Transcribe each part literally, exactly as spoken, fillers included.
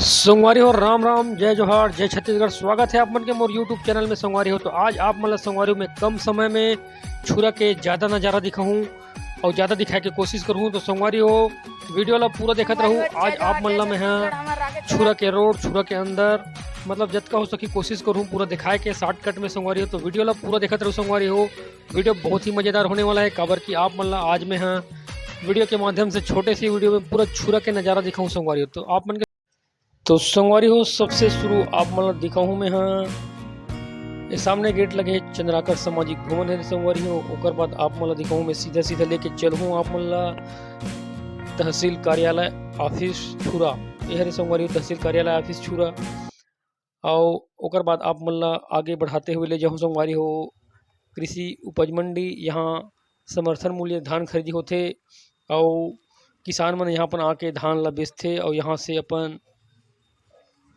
संगवारी हो, राम राम, जय जोहार, जय छत्तीसगढ़। स्वागत है आप मन के मोर YouTube चैनल में संगवारी हो। तो आज आप मन ला संगवारी हो मैं कम समय में छुरा के ज्यादा नजारा दिखाहूँ और ज्यादा दिखाए के कोशिश करहूँ। तो संगवारी हो, वीडियो ला पूरा देखत रहू। आज आप मन ला मैं ह छुरा के रोड, छुरा के अंदर, मतलब जतका हो सकी कोशिश करहूँ पूरा दिखाए के शॉर्टकट में संगवारी हो। तो वीडियो ला पूरा देखत रहू संगवारी हो, वीडियो बहुत ही मजेदार होने वाला है, काबर कि आप मन ला आज मैं ह वीडियो के माध्यम से छोटे से वीडियो में पूरा छुरा के नजारा दिखाऊँ संगवारी हो। तो आप मन के तो संगवारी हो, सबसे शुरू आप मन ला दिखाहूँ मैं ह, ये सामने गेट लगे हे, चंद्राकर सामाजिक भवन है संगवारी हो। ओकर बाद आप मन ला दिखाहूँ मैं, सीधा सीधा लेके चलहूँ आप मन ला तहसील कार्यालय ऑफिस छुरा। ये हरे संगवारी हो, तहसील कार्यालय ऑफिस छुरा। और ओकर बाद आप मन ला आगे बढ़ाते हुए ले जाहूँ संगवारी हो कृषि उपज मंडी। यहाँ समर्थन मूल्य धान खरीदी होथे और किसान मन यहाँ अपन आके धान ला बेचथे और यहाँ से अपन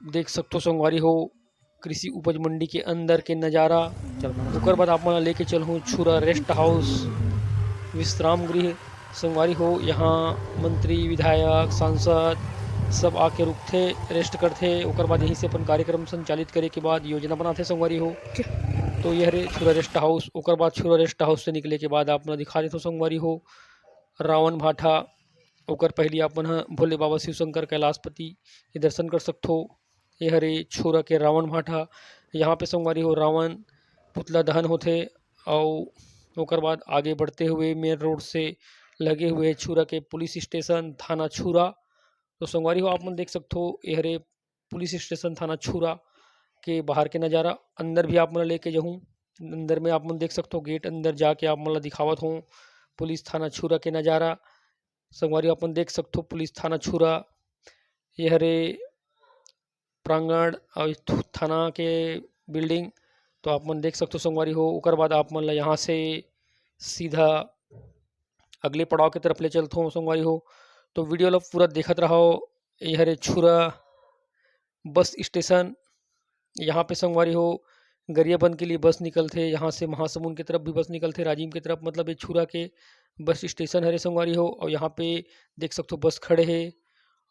देख सकथो संगवारी हो कृषि उपज मंडी के अंदर के नजारा। ओकर बाद आप मन ला लेके चलहूँ छुरा रेस्ट हाउस, विश्राम गृह संगवारी हो। यहाँ मंत्री, विधायक, सांसद सब आके रुकथे, रेस्ट करथे। ओकर बाद यहीं से अपन कार्यक्रम संचालित करे के बाद योजना बनाथे संगवारी हो। तो ये हरे छुरा रेस्ट हाउस। ओकर बाद छुरा रेस्ट हाउस से निकले के बाद आप मन ला दिखा देथों संगवारी हो रावण भाठा। ओकर पहली आप मन ह भोले बाबा शिव शंकर कैलाशपति के दर्शन कर सकथो। ये हरे छुरा के रावण भाठा। यहाँ पे संगवारी हो रावण पुतला दहन होथे। और ओकर बाद आगे बढ़ते हुए मेन रोड से लगे हुए छुरा के पुलिस स्टेशन थाना छुरा। तो संगवारी हो आप मन देख सकथो ये हरे पुलिस स्टेशन थाना छुरा के बाहर के नजारा। अंदर भी आप मन लेके जाहूँ, अंदर में आप मन देख सकथो गेट अंदर जाके आप मन ला दिखावत हूँ पुलिस थाना छुरा के नजारा। संगवारी हो आप मन देख सकथो पुलिस थाना छुरा, ये हरे प्रांगण और थाना के बिल्डिंग। तो आप मन देख सकथो संगवारी हो। ओकर बाद आप मन ला यहाँ से सीधा अगले पड़ाव के तरफ ले चलथों संगवारी हो। तो वीडियो ला पूरा देखत रहो। ये हरे छुरा बस स्टेशन। यहाँ पे संगवारी हो गरियाबंद के लिए बस निकलथे, यहाँ से महासमुंद की तरफ भी बस निकलथे, राजिम की तरफ। मतलब ये छुरा के बस स्टेशन हरे संगवारी हो। और यहाँ पे देख सकथो बस खड़े हे।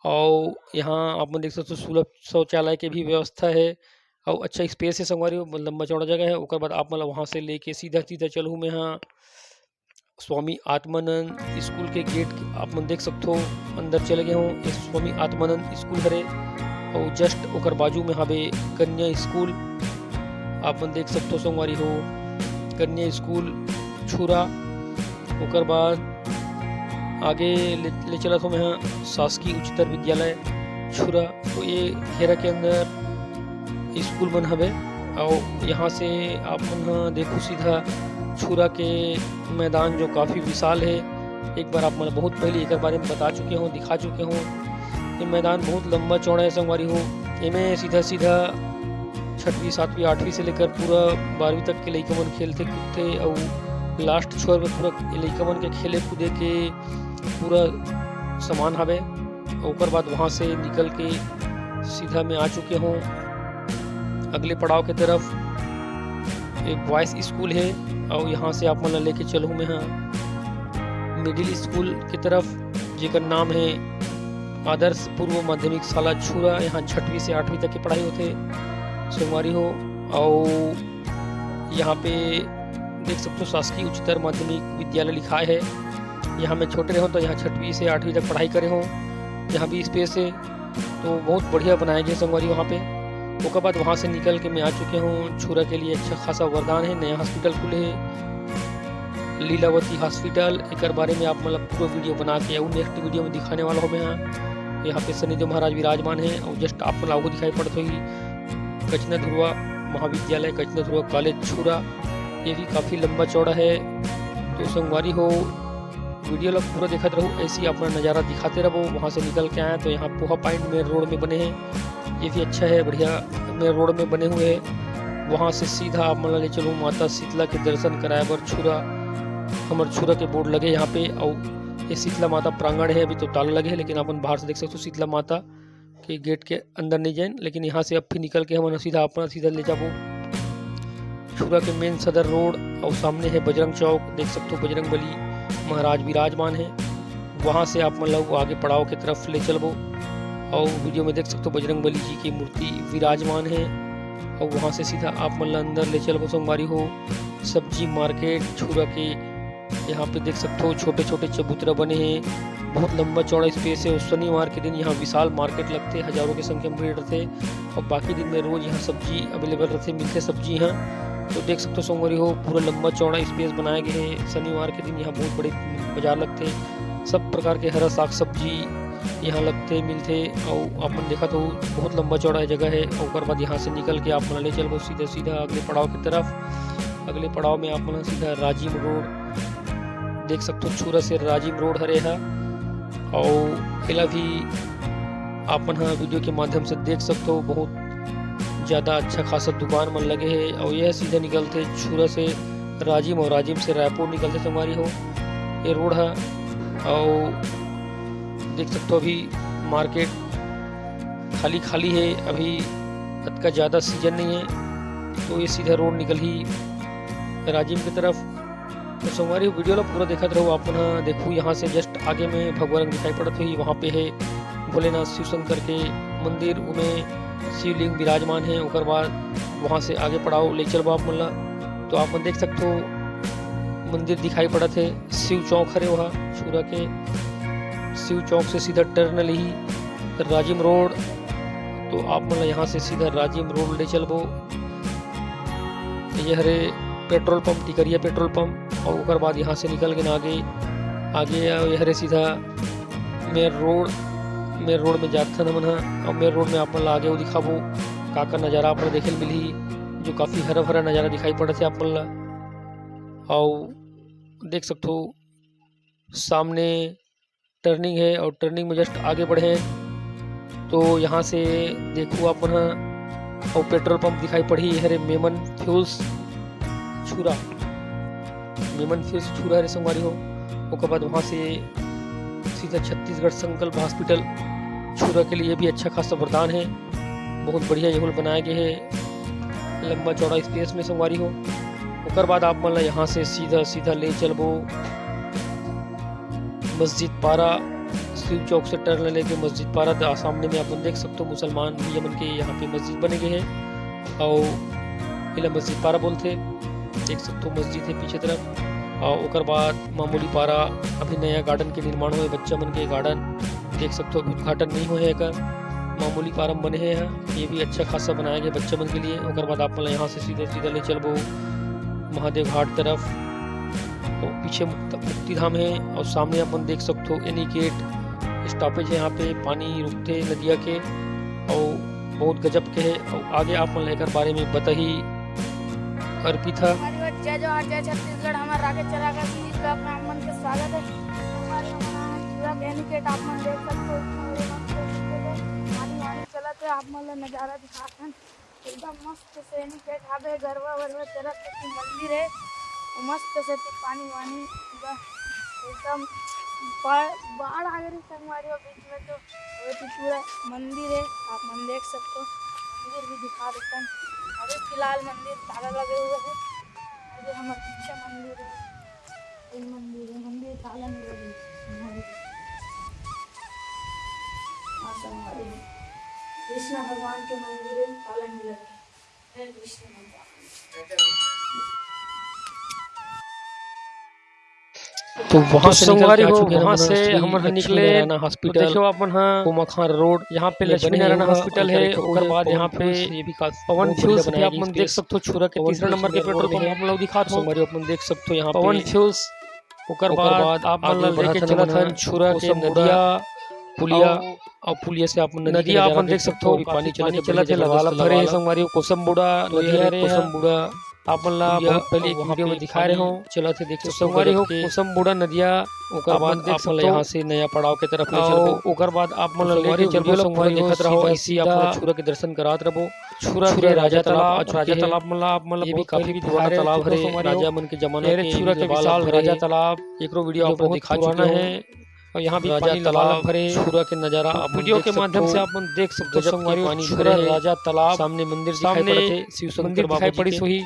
और यहाँ आप मन देख सकथो सुलभ शौचालय के भी व्यवस्था है और अच्छा स्पेस है संगवारी हो, लंबा चौड़ा जगह है। ओकर बाद आप मन ला वहाँ से लेके सीधा सीधा चलहूँ मैं ह स्वामी आत्मानंद स्कूल के गेट आप मन देख सकथो, अंदर चले गए हो। ये स्वामी आत्मानंद स्कूल हरे और जस्ट ओकर बाजू में हवे कन्या स्कूल, आप मन देख सकथो संगवारी हो कन्या स्कूल छुरा। ओकर बाद आगे ले, ले चलत हो मैं ह शासकीय उच्चतर विद्यालय छुरा। तो ये घेरा के अंदर स्कूल मन हवे और यहाँ से आप मन ह देखो सीधा छुरा के मैदान जो काफ़ी विशाल है। एक बार आप मन बहुत पहले एकर बारे में बता चुके हो, दिखा चुके हो। ये मैदान बहुत लंबा चौड़ा है संगवारी हो। एमे सीधा सीधा छठवीं, सातवीं, आठवीं से लेकर पूरा बारहवीं तक के लइका मन खेलथे कूदथे और लास्ट छोर में पूरा लइका मन के खेले कूदे के पूरा सामान हवे। ओकर बाद वहाँ से निकल के सीधा मैं आ चुके हूँ अगले पड़ाव के तरफ। एक बॉयज स्कूल है और यहाँ से आप मन ला लेके चलूँ मैं ह मिडिल स्कूल की तरफ, जेकर नाम है आदर्श पूर्व माध्यमिक शाला छुरा। यहाँ छठवीं से आठवीं तक की पढ़ाई होथे संगवारी हो। और यहाँ पे देख सकते हो शासकीय उच्चतर माध्यमिक विद्यालय लिखाए है। यहाँ मैं छोटे रहे हूँ तो यहाँ छठवीं से आठवीं तक पढ़ाई करे हूँ। यहाँ भी स्पेस है तो बहुत बढ़िया बनाए गए संगवारी वहाँ पे। ओकर बाद वहाँ से निकल के मैं आ चुके हूँ छुरा के लिए। अच्छा खासा वरदान है, नया हॉस्पिटल खुले है लीलावती हॉस्पिटल। एकर बारे में आप मतलब पूरा वीडियो बना के और नेक्स्ट वीडियो में दिखाने वाला हूँ मैं। यहाँ यहाँ पे शनिदेव महाराज विराजमान है और जस्ट आप मन ला वो दिखाई पड़त होही कचना धुरवा महाविद्यालय, कचना धुरवा कॉलेज छुरा। ये भी काफ़ी लंबा चौड़ा है। तो संगवारी हो वीडियो ला पूरा देखत रहो, ऐसे ही अपना नज़ारा दिखाते रहो। वहाँ से निकल के आए तो यहाँ पोहा पॉइंट मेन रोड में बने हैं, ये भी अच्छा है, बढ़िया मेन रोड में बने हुए हैं। वहाँ से सीधा आप मन ला ले चलूँ माता शीतला के दर्शन कराए बर छुरा, हमर छुरा के बोर्ड लगे यहाँ पे। और ये शीतला माता प्रांगण है, अभी तो ताला लगे है, लेकिन अपन बाहर से देख सकते हो शीतला माता के गेट के अंदर नहीं जाएन, लेकिन यहाँ से अब फिर निकल के हमन सीधा अपना सीधा ले जाबो छुरा के मेन सदर रोड। और सामने है बजरंग चौक, देख सकते हो बजरंग बली महाराज विराजमान है। वहाँ से आप मन ला वो आगे पड़ाव के तरफ ले चलबो। अउ वीडियो में देख सकथो बजरंग बली जी की मूर्ति विराजमान है। अउ वहाँ से सीधा आप मन ला अंदर ले चलबो संगवारी हो सब्जी मार्केट छुरा के। यहाँ पे देख सकथो छोटे छोटे चबूतरा बने हैं, बहुत लंबा चौड़ा स्पेस है। अउ शनिवार के दिन यहाँ विशाल मार्केट लगथे, हजारों के संख्या में भीड़ रहथे। अउ बाकी दिन में रोज यहाँ सब्जी अवेलेबल रहथे, मिलथे सब्जी यहाँ। तो देख सकथो संगवारी हो पूरा लंबा चौड़ा स्पेस बनाए गए हैं। शनिवार के दिन यहाँ बहुत बड़े बाजार लगथे, सब प्रकार के हरा साग सब्जी यहाँ लगथे मिलथे। अउ अपन देखत हो बहुत लंबा चौड़ा जगह है। ओकर बाद यहाँ से निकल के आप मन ले चलबो सीधा सीधा अगले पड़ाव की तरफ। अगले पड़ाव में आप मन सीधा राजिम रोड देख सकथो, छुरा से राजिम रोड हरे हा। अउ एला भी आप मन ह वीडियो के माध्यम से देख सकथो, बहुत ज्यादा अच्छा खासा दुकान मन लगे हे। अउ यह सीधा निकलथे छुरा से राजिम अउ राजिम से रायपुर निकलथे संगवारी हो ये रोड ह। अउ देख सकथो अभी मार्केट खाली खाली है, अभी अतका ज्यादा सीजन नहीं है, तो ये सीधा रोड निकलही राजिम की तरफ। तो संगवारी हो वीडियो ला पूरा देखत रहो, आप मन ह देखू यहाँ से जस्ट आगे में भगवा रंग दिखाई पड़त होही, वहाँ पे है भोलेनाथ शिव शंकर के मंदिर, उमे शिवलिंग विराजमान है। ओकर बाद वहाँ से आगे पड़ाव ले चलबो आप मन ला, तो आप मन देख सकथो मंदिर दिखाई पड़त है, शिव चौक हरे वहाँ छुरा के। शिव चौक से सीधा टर्न लिही राजिम रोड, तो आप मन ला यहाँ से सीधा राजिम रोड ले चलबो। ये हरे petrol pump, Tikariya petrol pump, अउ ओकर बाद यहाँ से निकल के ना आगे, आगे ये हरे सीधा मेन रोड, मेन रोड में जाथन हमन ह। अउ मेन रोड में आप मन ला आगे वो दिखाबो का का नज़ारा आप मन देखे ल मिलही, जो काफी हरा भरा नज़ारा दिखाई पड़त है आप मन ला। अउ देख सकथो सामने टर्निंग है अउ टर्निंग में जस्ट आगे बढ़े तो यहाँ से देखू आप मन ह, अउ पेट्रोल पंप दिखाई पड़ही, ये हरे मेमन फ्यूल्स छुरा, मेमन फ्यूल्स छुरा हरे संगवारी हो। ओकर बाद वहाँ से सीधा छत्तीसगढ़ संकल्प हॉस्पिटल छुरा के लिए भी अच्छा खासा वरदान है, बहुत बढ़िया ये होल बनाए गए है लंबा चौड़ा स्पेस में संगवारी हो। ओकर बाद आप मन ला यहाँ से सीधा सीधा ले चलबो मस्जिद पारा, शिव चौक से टर्न लेके मस्जिद पारा त सामने में अपन देख सकथो मुसलमान भैया मन के यहाँ पे मस्जिद बने गए है अउ एला मस्जिद पारा बोलथे। देख सकथो मस्जिद है पीछे तरफ। अउ ओकर बाद मामूली पारा अभी नया गार्डन के निर्माण होए, बच्चा मन के गार्डन देख सकथो, अभी उद्घाटन नहीं होए है एकर, मामूली पारा बने है यहाँ। ये भी अच्छा खासा बनाया गया बच्चा मन के लिए। ओकर बाद आप मन ला यहाँ से सीधा सीधा ले चलबो महादेव घाट तरफ। तो पीछे मुक्त-, मुक्ति धाम है अउ सामने अपन देख सकथो एनी गेट स्टॉपेज है, यहाँ पे पानी रुकथे नदिया के अउ बहुत गजब के है। अउ आगे आप मन ला एकर बारे में बताही अर्पिता। हमारी ओर जय जोहार, जय छत्तीसगढ़। हमार राकेश चरागा सीरीज ब्लॉग में आप मन के स्वागत है। हमारे यहाँ छुरा के एनी गेट आप मन देख सकथो, इतना बड़े मस्त तरीके से पानी वानी चलत है, आप मन ला नजारा दिखाथन। एकदम मस्त से एनी गेट हावे, गरवा वरवा चरत हे, मंदिर है, मस्त से पानी वानी पूरा एकदम बा-, बाढ़ आ गई संगवारी हो बीच में, तो वो तो पूरा मंदिर है, आप मन देख सकते हो। मंदिर भी दिखा देते हैं। अभी फिलहाल मंदिर ताला लगे हुए है, अभी हमारे पीछे मंदिर है। कोई मंदिर है, मंदिर ताला नहीं लगे। हमारे कृष्णा भगवान के मंदिर है, ताला नहीं लगे। जय कृष्ण भगवान। तो वहाँ तो से निकल के संगवारी हो, आ चुके हैं वहाँ हमन से श्री हमन ह लक्ष्मी निकले। नारायण तो हॉस्पिटल, देखियो आप मन ह कोमाखान रोड, यहाँ पे में लक्ष्मी बने नारायण हुआ हॉस्पिटल है, है। ओकर ओकर बाद बाद यहाँ पे फ्यूल्स, ये भी काफी पवन बहुत बढ़िया फ्यूल्स भी बनाया आप गया मन देख स्पेस। सकते हो, छुरा के पवन तीसरा फ्यूल्स नंबर के मेन पेट्रोल रोड पंप में आप लोग दिखात हो। संगवारी हो, आप मन देख सकते हो यहाँ पे पवन फ्यूल्स, ओकर ओकर बाद बाद आप मन आगे ला लेके बढ़त चलत हन हन छुरा के कोसम नदिया, पुलिया, अउ अउ पुलिया से आप मन नदी नदी के आप नजारा मन देख देख सकते सकते हो, हो, अभी काफी पानी चलत पानी हे, चलत हे, बढ़िया लवालब जबरदस्त भरे हे लवालब। संगवारी हो, कोसम बूढ़ा नदी नदिया हरे, रे, कोसम बूढ़ा आप मन ला पुलिया, बहुत पहले एक अउ वहाँ वीडियो में पे दिखाए रहे पानी हो। चलत हे, देख तो सकते हो संगवारी हो, गजब के। कोसम बूढ़ा नदिया ओकर आप बाद मन देख आप मन ला सकते हो। यहाँ से नया पड़ाव के तरफ ले अउ चलबो। ओकर बाद आप मन ला संगवारी लेके हो, चलबो, वीडियो ला संगवारी हो, देखत रहो, सीधा ऐसी आप मन ला सीधा छुरा के दर्शन करात रहो। छुरा छुरा के राजा राजा तालाब तालाब, आ चुके राजा हे। तालाब मन ला आप मन ये भी बहुत काफी पहले भी पुराना दिखाए रहे तालाब हो, हरे, संगवारी हो। राजा मन के जमाना ये रे के छुरा के विशाल राजा तालाब। एकरो वीडियो जो आप मन बहुत दिखा पुराना चुके हो। हे। अउ यहाँ भी राजा पानी तालाब लबालब भरे। छुरा के नजारा तो आप मन वीडियो देख के माध्यम सकथो। से आप मन देख सकथो गजब के संगवारी हो, पानी छुरा भरे हे। राजा तालाब, सामने मंदिर दिखाई सामने पड़त हे, शिव शंकर मंदिर बाबा दिखाई जी पड़िस के। होही।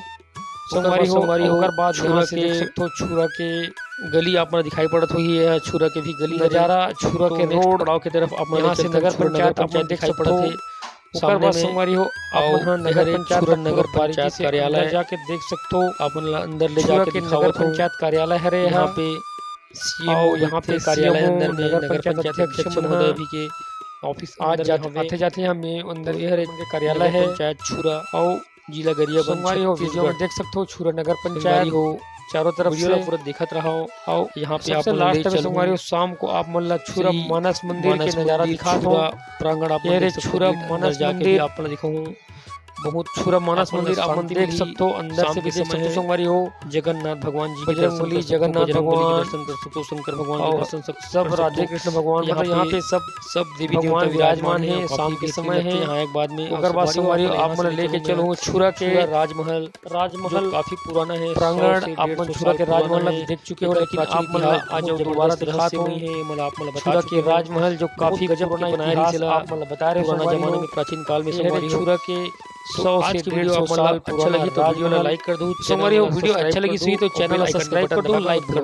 ओकर संगवारी बाद हो, संगवारी हो, ओकर बाद छुरा यहाँ से के देख सकथो छुरा के गली आप मन दिखाई पड़त होही, ये छुरा के भी गली हरे। नजारा छुरा तो के next रोड पड़ाव के तरफ आप मन यहाँ ले से चलथन। नगर छुरा नगर पंचायत आप मन पंचायत देख दिखाई सकत पड़त हो। हे ओकर सामने बाद में। संगवारी हो, आप अउ मन ह नगर एहरे पंचायत छुरा तक नगर पूरा बारीकी पंचायत से कार्यालय अंदर जाके देख सकत हो। आप मन ला अंदर ले छुरा जाके के नगर दिखावत हो। पंचायत कार्यालय हरे यहाँ यहाँ। पे सीएमओ अउ यहाँ बैठथे, पे कार्यालय सीएमओ, अंदर में नगर नगर पंचायत पंचायत अध्यक्ष अध्यक्ष मन महोदय ह भी के ऑफिस आज अंदर में जात-, हवे। आथे जाथे यहाँ में अंदर तो ये हरे उनके कार्यालय नगर है। पंचायत छुरा अउ जिला गरियाबंद, संगवारी हो, छत्तीसगढ़। वीडियो में देख सकत हो, छुरा नगर संगवारी पंचायत हो, चारों तरफ वीडियो से ला पूरा देखत रहो। अउ यहाँ पे सबसे आप मन last ले में चलहूँ। संगवारी हो, शाम को आप मन ला छुरा श्री मानस मंदिर के मानस नजारा मंदिर दिखात हो। छुरा प्रांगण आप मन ये रे देख सकत हो, छुरा अंदर मानस जाके भी मंदिर। आप मन ला दिखाहूँ। बहुत छुरा मानस आप मन ला मंदिर आप मन शांति देख मिलही। सकत हो, अंदर शाम से के भी देख समय सकत हो है। संगवारी हो। जगन्नाथ भगवान जी के बजरंग दर्शन बली, कर सकत हो, जगन्नाथ बजरंग बली के भगवान दर्शन कर सकत हो, शंकर भगवान के और दर्शन कर सकत हो। सब राधे कृष्ण भगवान, यहाँ मतलब पे यहाँ पे सब सब देवी देवता भगवान विराजमान विराजमान है, है, शाम काफी के भीड़ समय लगथे है। यहाँ एक बाद में। ओकर बाद संगवारी हो, संगवारी हो, आप आप मन ला लेके चलहूँ छुरा के छुरा राजमहल, राजमहल छुरा काफी पुराना है, प्रांगण, सौ से आप मन डेढ़ सौ छुरा साल के पुराना राजमहल ला है। भी देख चुके हो, एकर लेकिन प्राचीन आप मन ला इतिहास आज बहुत दोबारा जबरदस्त दिखात रहस्यमय हो। है, ये मन आप मन ला बता छुरा के चुके हो। राजमहल जो बहुत काफी गजब के पुराना बनाए रहिस इतिहास एला आप मन ला बता रहे हो, पुराना संगवारी हो। जमाना में प्राचीन काल में ये संगवारी हो। छुरा के तो सौ आज से के डेढ़ वीडियो सौ आप मन ला साल अच्छा पुराना लगी तो वीडियो ला राजमहल। Like कर दो, संगवारी हो, channel ला वीडियो अच्छा subscribe लगी कर दो, तो channel ला और bell icon subscribe बटन कर दो, दबाना like मत कर दो।